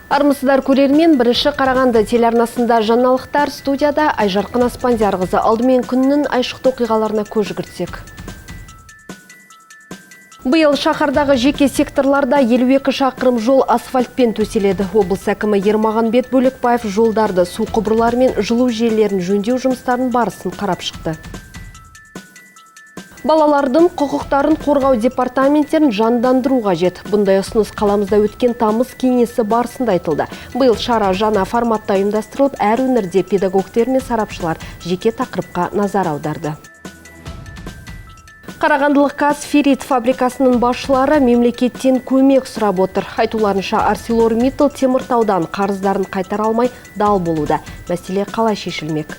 Армысыздар, көрермен, Бірінші Қарағанды телеарнасында жаңалықтар, студияда Айжарқын Аспандиярқызы. Алдымен күннің айшықты оқиғаларына көз жүгіртсек. Биыл шаһардағы жеке секторларда 52 шақырым жол асфальтпен төселеді. Облыс әкімі Ермағанбет Бөлекпаев жолдарды, су құбырлары мен жылу желілерін жөндеу жұмыстарының барысын қарап шықты. Балалардың құқықтарын қорғау департаменттерін жандандыру қажет. Бұндай ұсыныс қаламызда өткен тамыз кеңесі барысында айтылды. Биыл шара жаңа форматта ұйымдастырылып, әр өңірде педагогтер мен сарапшылар жеке тақырыпқа назар аударды. Қарағандылық Казферрит фабрикасының басшылары мемлекеттен көмек сұрап отыр. Айтуларынша, ArcelorMittal Теміртаудан қарыздарын қайтара алмай дал болуда. Мәселе қалай шешілмек?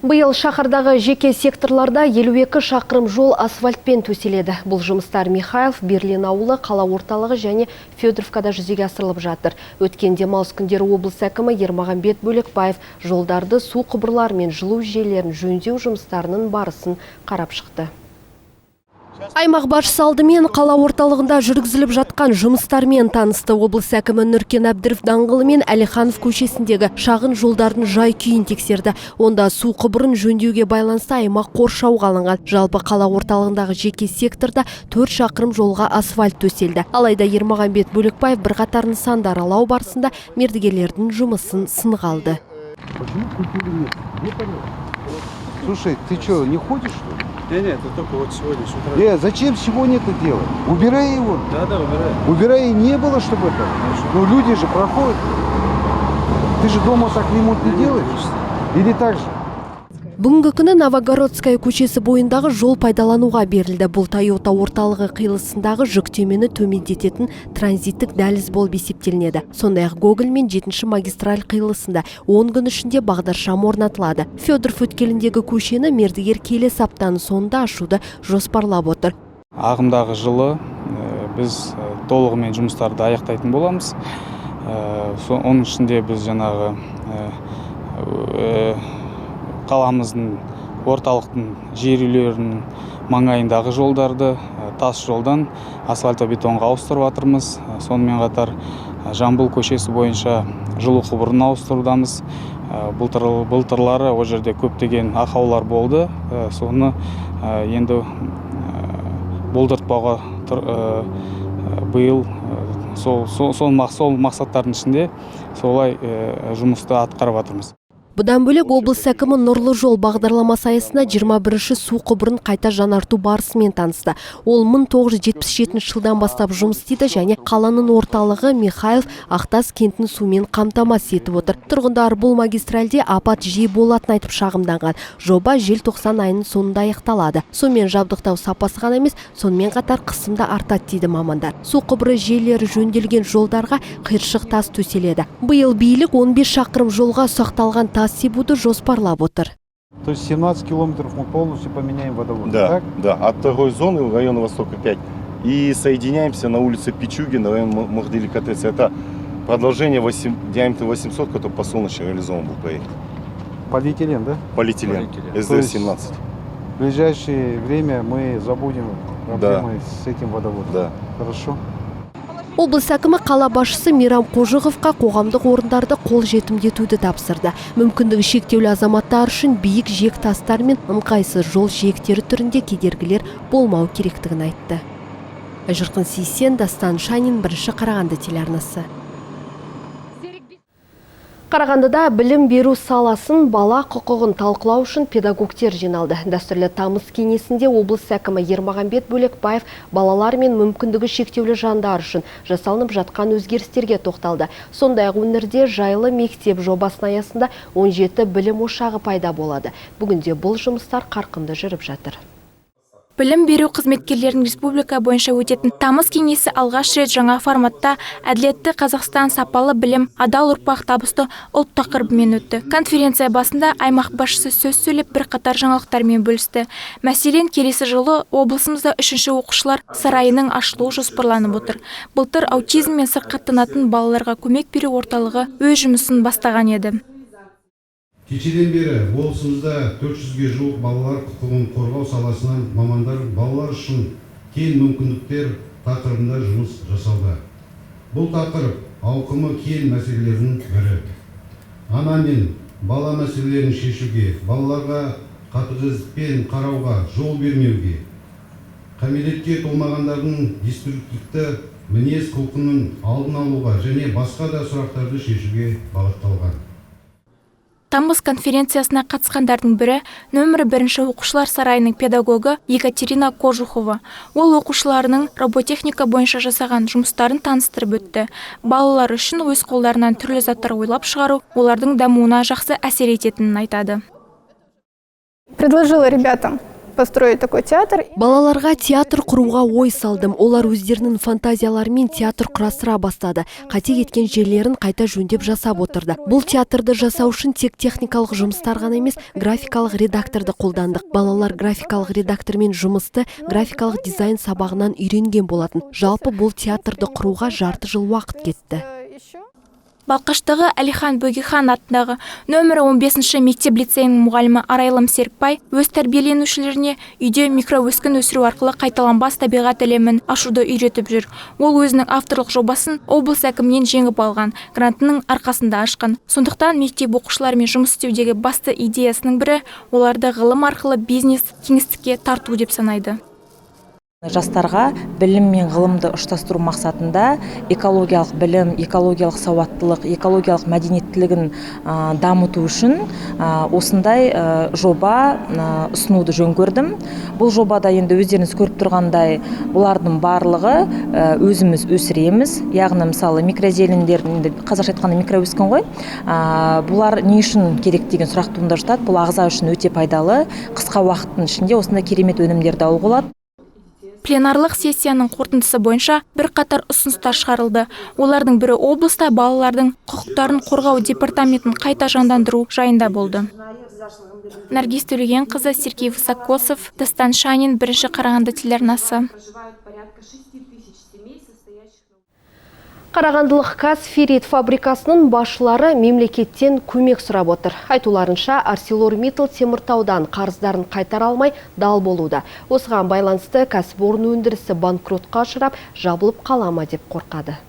Биыл шаһардағы жеке секторларда 52 шақырым жол асфальтпен төселеді. Бұл жұмыстар Михайлов, Берлин ауылы, қала орталығы және Федоровкада жүзеге асырылып жатыр. Өткен демалыс күндері облыс әкімі Ермағанбет Бөлекпаев жолдарды, су құбырлары мен жылу желілерін жөндеу жұмыстарының барысын қарап шықты. Аймақ басшысы алдымен қала орталығында жүргізіліп жатқан жұмыстармен танысты. Облыс әкімі Нұркен Әбдіров даңғылы мен Әлиханов көшесіндегі шағын жолдардың жай күйін тексерді. Онда су құбырын жөндеуге байланысты аймақ қоршауға алынған. Жалпы қала орталығындағы жеке секторда 4 шақырым жолға асфальт төселді. Алайда Ермағанбет Бөлекпаев бірқатар нысанды аралау барысында мердігерлердің жұмысын сынға алды. Слушай, ты что, не ходишь, что ли? Нет, нет, это только вот сегодня с утра. Зачем сегодня это делать? Убирай его. Да, да, убирай. Убирай, и не было, чтобы это. Ну, люди же проходят. Ты же дома так ремонт не делаешь? Или так же? Бүгінгі күні Новогородская көшесі бойындағы жол пайдалануға берілді. Бұл Тойота орталығы қиылысындағы жүктемені төмендететін транзиттік дәліз болып есептелінеді. Сондай-ақ Гоголь мен 7 магистраль қиылысында 10 күн ішінде бағдаршам орнатылады. Федоров өткеліндегі көшені мердігер келесі аптаның соңында ашуды жоспарлап отыр. Ағымдағы жылы біз толығымен жұмыстарды аяқтайтын боламыз. Оның ішінде біз жаңағы қаламыздың орталықтың жер үйлерінің маңайындағы жолдарды тас жолдан асфальтобетонға ауыстырып жатырмыз. Сонымен қатар Жамбыл көшесі бойынша жылу құбырын ауыстырудамыз. Былтырлары ол жерде көптеген ақаулар болды. Соны енді болдыртпауға биыл сол мақсаттардың ішінде солай жұмысты атқарып жатырмыз. Бұдан бөлек облыс әкімі Нұрлы жол бағдарламасы аясында 21-ші су құбырын қайта жаңарту барысымен танысты. Ол 1977 жылдан бастап жұмыс істейді және қаланың орталығы Михайлов Ақтас кентін сумен қамтамасыз етіп отыр. Тұрғындар бұл магистральде апат жиі болатынын айтып шағымданған. Жоба желтоқсан айының соңында аяқталады. Сумен жабдықтау сапасы ғана емес, сонымен қатар қысым да артады дейді мамандар. Су құбыры желілері жөнделген жолдарға қиыршық тас төселеді. Биыл билік 15 шақырым жолға ұсақталған тас себуді жоспарлап отыр. То есть 17 километров мы полностью поменяем водовод, Да, так? да, от второй зоны района Востока 5 и соединяемся на улице Пичугина, район Махделикатеса. Это продолжение диаметра 800, который по Солнечной реализован был проект. Полиэтилен, да? Полиэтилен, Полиэтилен. СД-17. В ближайшее время мы забудем проблемы с этим водоводом. Да. Хорошо? Облыс әкімі қала басшысы Мейрам Қожықовқа қоғамдық орындарды қол жетімді етуді тапсырды. Мүмкіндігі шектеулі азаматтар үшін биік жиек тастар мен ыңғайсыз жол жиектері түрінде кедергілер болмау керектігін айтты. Айжарқын Сейсен, Дастан Шанин, Бірінші Қарағанды телеарнасы. Қарағандыда білім беру саласын бала құқығын талқылау үшін педагогтер жиналды. Дәстүрлі тамыз кеңесінде облыс әкімі Ермағанбет Бөлекпаев балалар мен мүмкіндігі шектеулі жандар үшін жасалынып жатқан өзгерістерге тоқталды. Сондай-ақ өңірде жайлы мектеп жобасының аясында 17 білім ошағы пайда болады. Бүгінде бұл жұмыстар қарқынды жүріп жатыр. Білім беру қызметкерлерінің республика бойынша өтетін тамыз кеңесі алғаш рет жаңа форматта «Әділетті Қазақстан, сапалы білім, адал ұрпақ, табысты ұлт» тақырыбымен өтті. Конференция басында аймақ басшысы сөз сөйлеп, бірқатар жаңалықтармен бөлісті. Мәселен, келесі жылы облысымызда 3-ші оқушылар сарайының ашылуы жоспарланып отыр. Былтыр аутизммен сырқаттанатын балаларға көмек беру орталығы өз жұмысын бастаған еді. Кешеден бері облысымызда 400-ге жуық балалар құқығын қорғау саласынан мамандар балалар үшін Тең мүмкіндіктер тақырыбында жұмыс жасауда. Бұл тақырып ауқымы кең мәселелердің бірі. Ана мен бала мәселелерін шешуге, балаларға қатыгездікпен қарауға жол бермеуге, кәмелетке толмағандардың деструктивті мінез құлқының алдын алуға және басқа да сұрақтарды шешуге бағытталған. Тамыз конференциясына қатысқандардың бірі нөмірі бірінші оқушылар сарайының педагогы Екатерина Кожухова. Ол оқушыларының роботехника бойынша жасаған жұмыстарын таныстырып өтті. Балалар үшін өз қолдарынан түрлі заттар ойлап шығару олардың дамуына жақсы әсер ететінін айтады. Предложила ребятам построить такой театр. Балаларға театр құруға ой салдым. Олар өздерінің фантазияларымен театр құрастыра бастады. Қате кеткен жерлерін қайта жөндеп жасап отырды. Бұл театрды жасау үшін тек техникалық жұмыстар ғана емес, графикалық редакторды қолдандық. Балалар графикалық редактормен жұмысты графикалық дизайн сабағынан үйренген болатын. Жалпы бұл театрды құруға жарты жыл уақыт кетті. Балқаштағы Әлихан Бөкейхан атындағы нөмірі 15-ші мектеп лицейінің мұғалімі Арайлым Серікбай өз тәрбиеленушілеріне үйде микроөскін өсіру арқылы қайталанбас табиғат әлемін ашуды үйретіп жүр. Ол өзінің авторлық жобасын облыс әкімінен жеңіп алған грантының арқасында ашқан. Сондықтан мектеп оқушыларымен жұмыс істеудегі басты идеясының бірі оларды ғылым арқылы бизнес кеңістікке тарту деп санайды. Жастарға білім мен ғылымды ұштастыру мақсатында экологиялық білім, экологиялық сауаттылық, экологиялық мәдениеттілігін дамыту үшін осындай жоба ұсынуды жөн көрдім. Бұл жобада енді өздеріңіз көріп тұрғандай, бұлардың барлығы өзіміз өсіреміз. Яғни, мысалы, микрозелендер, енді қазақша айтқанда микроөскін ғой. Бұлар не үшін керек деген сұрақ туындап жатады. Бұл ағза үшін өте пайдалы. Қысқа уақыттың ішінде осындай керемет өнімдерді алуға болады. Пленарлық сессияның қорытындысы бойынша бірқатар ұсыныстар шығарылды. Олардың бірі облыста балалардың құқықтарын қорғау департаментін қайта жандандыру жайында болды. Наргиз Төлегенқызы, Сергей Высокосов, Дастан Шанин, Бірінші Қарағанды телеарнасы. Қарағандылық Казферрит фабрикасының басшылары мемлекеттен көмек сұрап отыр. Айтуларынша, ArcelorMittal Теміртаудан қарыздарын қайтара алмай дал болуда. Осыған байланысты кәсіпорын өндірісі банкротқа ұшырап, жабылып қала ма деп қорқады.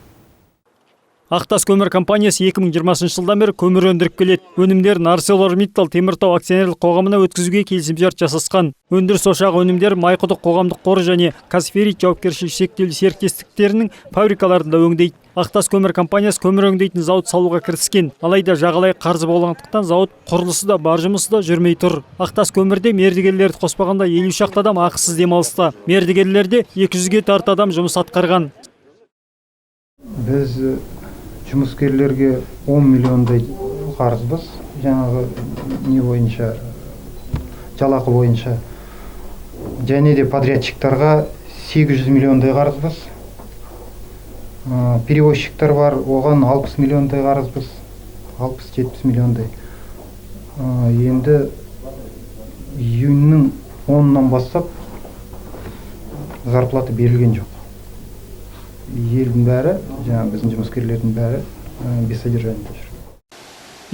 Ақтас көмір компаниясы 2020 жылдан бері көмір өндіріп келеді. Өнімдерін ArcelorMittal Теміртау акционерлік қоғамына өткізуге келісімшарт жасасқан. Өндіріс ошағы өнімдері Майқұдық қоғамдық қоры және Казферрит жауапкершілігі шектеулі серіктестіктерінің фабрикаларында өңдейді. Ақтас көмір компаниясы көмір өңдейтін зауыт салуға кіріскен. Алайда жағалай қарызы болғандықтан зауыт құрылысы да бар жұмысы да жүрмей тұр. Ақтас көмірде мердігерлерді қоспағанда 50 шақты адам ақысыз демалыста. Мердігерлерде 200-ге тарта адам жұмыс атқарған. Біз жұмыскерлерге 10 миллиондай қарызбыз, жаңағы не бойынша, жалақы бойынша. Және де подрядчиктарға 800 миллиондай қарызбыз. Перевозчиктар бар, оған 60 миллиондай қарызбыз, 60-70 миллиондай. Енді июньнің 10-нан бастап зарплата берілген жоқ. Елдің бәрі, жаңағы біздің жұмыскерлердің бәрі без содержания жүр.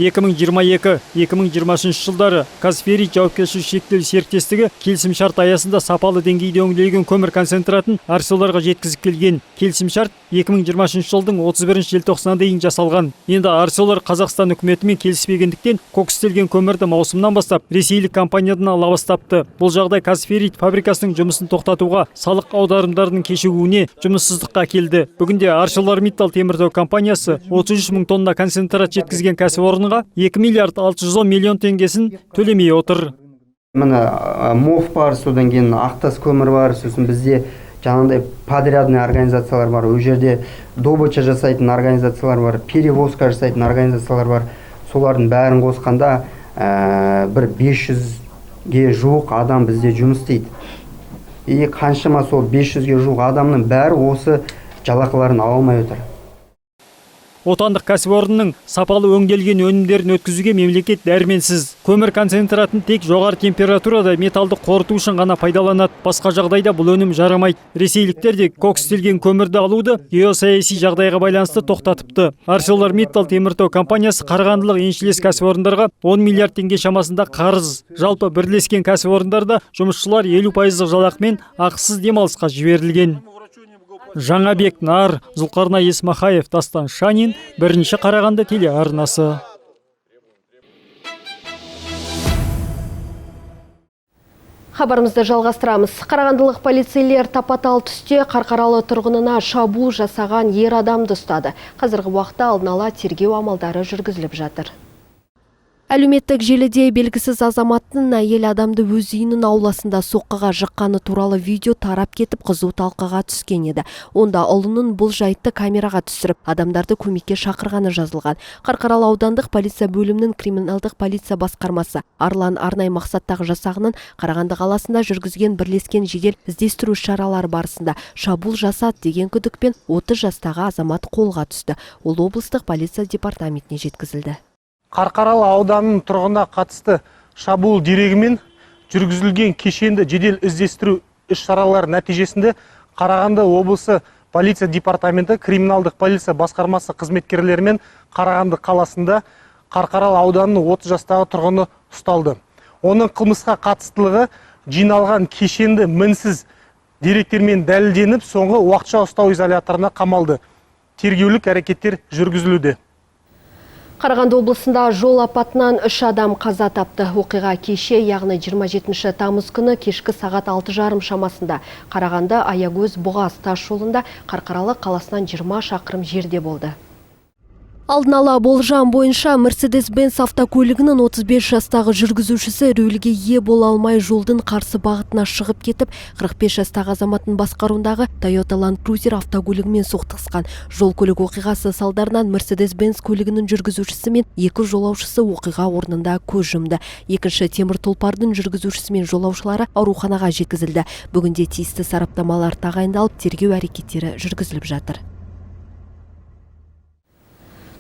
2022-2023 жылдары Казферрит жауапкершілігі шектеулі серіктестігі келісімшарт аясында сапалы деңгейде өңделген көмір концентратын Арселорға жеткізіп келген. Келісімшарт 2023 жылдың 31 желтоқсанына дейін жасалған. Енді Арселор Қазақстан үкіметімен келіспегендіктен кокстелген көмірді маусымнан бастап ресейлік компаниядан ала бастапты. Бұл жағдай Казферрит фабрикасының жұмысын тоқтатуға, салық аударымдарының кешігуіне, жұмыссыздыққа әкелді. Бүгінде ArcelorMittal Теміртау компаниясы 33 мың тонна концентрат жеткізген кәсіпорынға 2 миллиард 610 миллион теңгесін төлемей отыр. Міне МОФ бар, содан кейін Ақтас көмір бар, сосын бізде жаңағыдай подрядный организациялар бар, ол жерде добыча жасайтын организациялар бар, перевозка жасайтын организациялар бар. Солардың бәрін қосқанда бір 500-ге жуық адам бізде жұмыс істейді. И қаншама сол 500-ге жуық адамның бәрі осы жалақыларын ала алмай отыр. Отандық кәсіпорынның сапалы өңделген өнімдерін өткізуге мемлекет дәрменсіз. Көмір концентратын тек жоғары температурада металды қорыту үшін ғана пайдаланады. Басқа жағдайда бұл өнім жарамайды. Ресейліктер де кокстелген көмірді алуды геосаяси жағдайға байланысты тоқтатыпты. ArcelorMittal Теміртау компаниясы қарағандылық еншілес кәсіпорындарға 10 миллиард теңге шамасында қарыз. Жалпы бірлескен кәсіпорындарда жұмысшылар 50% жалақымен ақысыз демалысқа жіберілген. Жаңабек Нар, Зұлқарнай Есмахаев, Дастан Шанин, Бірінші Қарағанды телеарнасы. Хабарымызды жалғастырамыз. Қарағандылық полицейлер тапа-тал түсте Қарқаралы тұрғынына шабуыл жасаған ер адамды ұстады. Қазіргі уақытта алдын ала тергеу амалдары жүргізіліп жатыр. Әлеуметтік желіде белгісіз азаматтың әйел адамды өз үйінің ауласында соққыға жыққаны туралы видео тарап кетіп, қызу талқыға түскен еді. Онда ұлының бұл жайтты камераға түсіріп, адамдарды көмекке шақырғаны жазылған. Қарқаралы аудандық полиция бөлімінің криминалдық полиция басқармасы Арлан арнайы мақсаттағы жасағының Қарағанды қаласында жүргізген бірлескен жедел іздестіру шаралары барысында шабуыл жасады деген күдікпен 30 жастағы азамат қолға түсті. Ол облыстық полиция департаментіне жеткізілді. Қарқаралы ауданының тұрғынына қатысты шабуыл дерегімен жүргізілген кешенді жедел іздестіру іс-шаралары нәтижесінде Қарағанды облысы полиция департаменті криминалдық полиция басқармасы қызметкерлерімен Қарағанды қаласында Қарқаралы ауданының 30 жастағы тұрғыны ұсталды. Оның қылмысқа қатыстылығы жиналған кешенді мінсіз деректермен дәлелденіп, соңғы уақытша ұстау изоляторына қамалды. Тергеулік әрекеттер жүргізілуде. Қарағанды облысында жол апатынан 3 адам қаза тапты. Оқиға кеше, яғни 27 тамыз күні кешкі сағат 6:30 шамасында Қарағанды Аягөз Бұғаз тас жолында Қарқаралы қаласынан 20 шақырым жерде болды. Алдын ала болжам бойынша Mercedes-Benz автокөлігінің 35 жастағы жүргізушісі рөлге ие бола алмай жолдың қарсы бағытына шығып кетіп, 45 жастағы азаматтың басқаруындағы Toyota Land Cruiser автокөлігімен соқтығысқан. Жол көлік оқиғасы салдарынан Mercedes-Benz көлігінің жүргізушісі мен екі жолаушысы оқиға орнында көз жұмды. Екінші темір тұлпардың жүргізушісі мен жолаушылары ауруханаға жеткізілді. Бүгінде тиісті сараптамалар тағайындалып, тергеу әрекеттері жүргізіліп жатыр.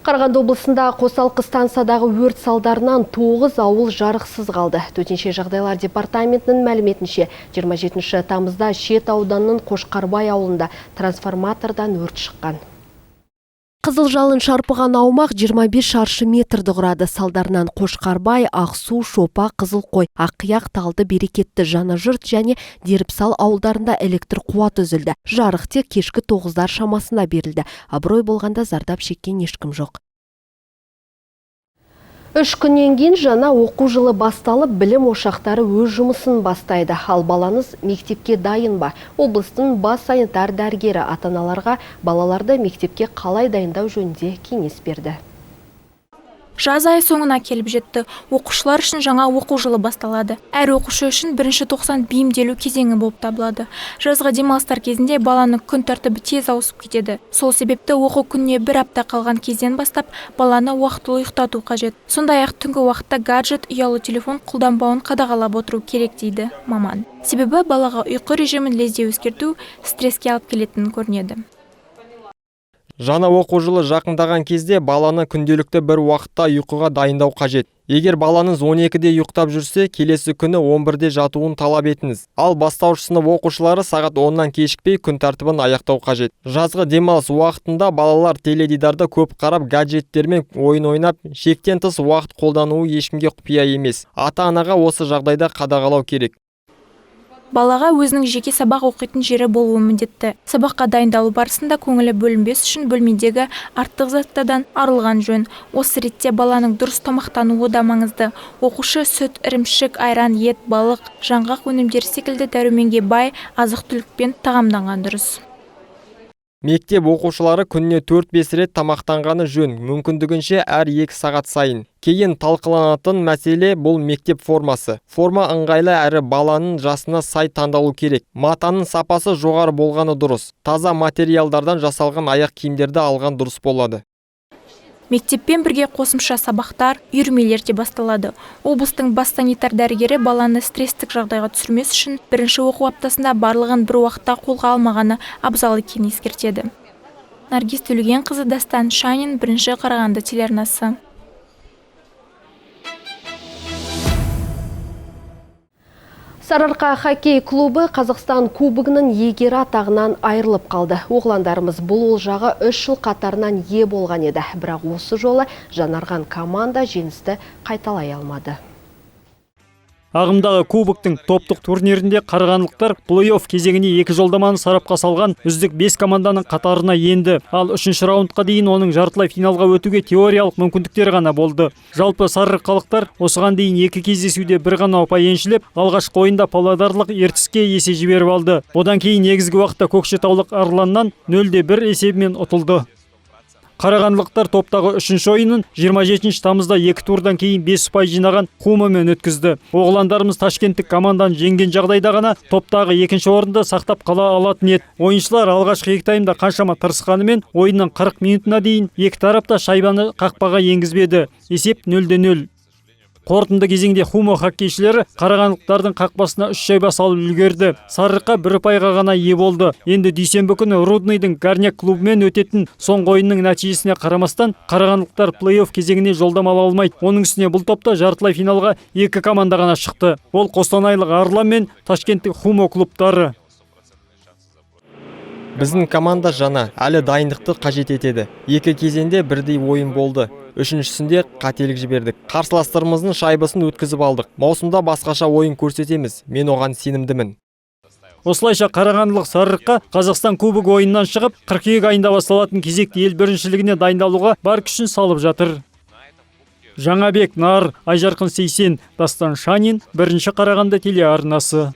Қарағанды облысында қосалқы станциядағы өрт салдарынан 9 ауыл жарықсыз қалды. Төтенше жағдайлар департаментінің мәліметінше, 27 тамызда Шет ауданының Қошқарбай ауылында трансформатордан өрт шыққан. Қызыл жалын шарпыған аумақ 25 шаршы метрді құрады. Салдарынан Қошқарбай, Ақсу, Шопа, Қызылқой, Аққияқ, Талды, Берекетті, Жаңажұрт және Деріпсал ауылдарында электр қуаты үзілді. Жарық тек кешкі 9-дар шамасында берілді. Абырой болғанда зардап шеккен ешкім жоқ. 3 күннен кейін жаңа оқу жылы басталып, білім ошақтары өз жұмысын бастайды. Ал балаңыз мектепке дайын ба? Облыстың бас санитар дәрігері ата-аналарға балаларды мектепке қалай дайындау жөнінде кеңес берді. Жаз айы соңына келіп жетті. Оқушылар үшін жаңа оқу жылы басталады. Әр оқушы үшін бірінші 90 бейімделу кезеңі болып табылады. Жазғы демалыстар кезінде баланың күн тәртібі тез ауысып кетеді. Сол себепті оқу күніне бір апта қалған кезден бастап баланы уақытылы ұйықтату қажет. Сондай-ақ түнгі уақытта гаджет, ұялы телефон қолданбауын қадағалап отыру керек дейді маман. Себебі балаға ұйқы режимін лезде өзгерту стресске алып келетінін көрінеді. Жаңа оқу жылы жақындаған кезде баланы күнделікті бір уақытта ұйқыға дайындау қажет. Егер балаңыз 12-де ұйықтап жүрсе, келесі күні 11-де жатуын талап етіңіз. Ал бастауыш сынып оқушылары сағат 10-нан кешікпей күн тәртібін аяқтау қажет. Жазғы демалыс уақытында балалар теледидарды көп қарап, гаджеттермен ойын ойнап, шектен тыс уақыт қолдануы ешкімге құпия емес. Ата-анаға осы жағдайда қадағалау керек. Балаға өзінің жеке сабақ оқитын жері болуы міндетті. Сабаққа дайындалу барысында көңілі бөлінбес үшін бөлмедегі артық заттардан арылған жөн. Осы ретте баланың дұрыс тамақтануы да маңызды. Оқушы сүт, ірімшік, айран, ет, балық, жаңғақ өнімдері секілді дәруменге бай азық-түлікпен тағамданған дұрыс. Мектеп оқушылары күніне 4-5 рет тамақтанғаны жөн, мүмкіндігінше әр 2 сағат сайын. Кейін талқыланатын мәселе бұл мектеп формасы. Форма ыңғайлы әрі баланың жасына сай таңдалу керек. Матаның сапасы жоғары болғаны дұрыс. Таза материалдардан жасалған аяқ киімдерді алған дұрыс болады. Мектеппен бірге қосымша сабақтар, үйірмелер де басталады. Облыстың бас санитар дәрігері баланы стресстік жағдайға түсірмес үшін бірінші оқу аптасында барлығын бір уақытта қолға алмағаны абзал екенін ескертеді. Наргиз Төлегенқызы, Дастан Шанин, Бірінші Қарағанды телеарнасы. Сарыарқа хоккей клубы Қазақстан кубогының иегері атағынан айырылып қалды. Оғландарымыз бұл олжаға 3 жыл қатарынан ие болған еді. Бірақ осы жолы жанарған команда жеңісті қайталай алмады. Ағымдағы кубоктың топтық турнирінде қарағандылықтар плей-офф кезеңіне 2 жолдаманы сарапқа салған үздік 5 команданың қатарына енді. Ал 3-ші раундқа дейін оның жартылай финалға өтуге теориялық мүмкіндіктері ғана болды. Жалпы сарыарқалықтар осыған дейін 2 кездесуде бір ғана ұпай еншілеп, алғашқы ойында павлодарлық Ертіске есе жіберіп алды. Одан кейін негізгі уақытта көкшетаулық Арланнан 0-1 есебімен ұтылды. Қарағандылықтар топтағы 3-ші ойынын 27 тамызда 2 турдан кейін 5 ұпай жинаған Хумамен өткізді. Оғландарымыз ташкенттік команданы жеңген жағдайда ғана топтағы 2-ші орынды сақтап қала алатын еді. Ойыншылар алғашқы 2 таймда қаншама тырысқанымен ойынның 40 минутына дейін екі тарап та шайбаны қақпаға енгізбеді. Есеп 0-0. Қорытынды кезеңде Хумо хоккейшілері қарағандылықтардың қақпасына 3 шайба салып үлгерді. Сарыарқа бір ұпайға ғана ие болды. Енді дүйсенбі күні Рудныйдың Горняк клубымен өтетін соңғы ойынның нәтижесіне қарамастан қарағандылықтар плей-офф кезеңіне жолдама ала алмайды. Оның үстіне бұл топта жартылай финалға 2 команда ғана шықты. Ол қостанайлық Арлан мен ташкенттік Хумо клубтары. Біздің команда жаңа, әлі дайындықты қажет етеді. 2 кезеңде бірдей ойын болды. Үшіншісінде қателік жібердік. Қарсыластарымыздың шайбасын өткізіп алдық. Маусымда басқаша ойын көрсетеміз. Мен оған сенімдімін. Осылайша қарағандылық Сарыарқа Қазақстан кубогы ойыннан шығып, қыркүйек айында басталатын кезекті ел біріншілігіне дайындалуға бар күшін салып жатыр. Жаңабек Нар, Айжарқын Сейсен, Дастан Шанин, Бірінші Қарағанды телеарнасы.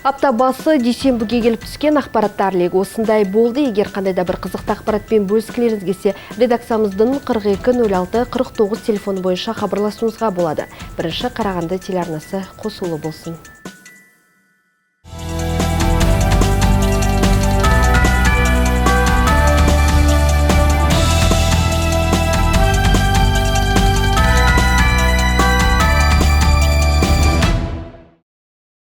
Апта басы дүйсенбіге келіп түскен ақпараттар легі осындай болды. Егер қандай да бір қызықты ақпаратпен бөліскілеріңіз келсе, редакциямыздың 42 06 49 телефоны бойынша хабарласуыңызға болады. Бірінші Қарағанды телеарнасы қосулы болсын.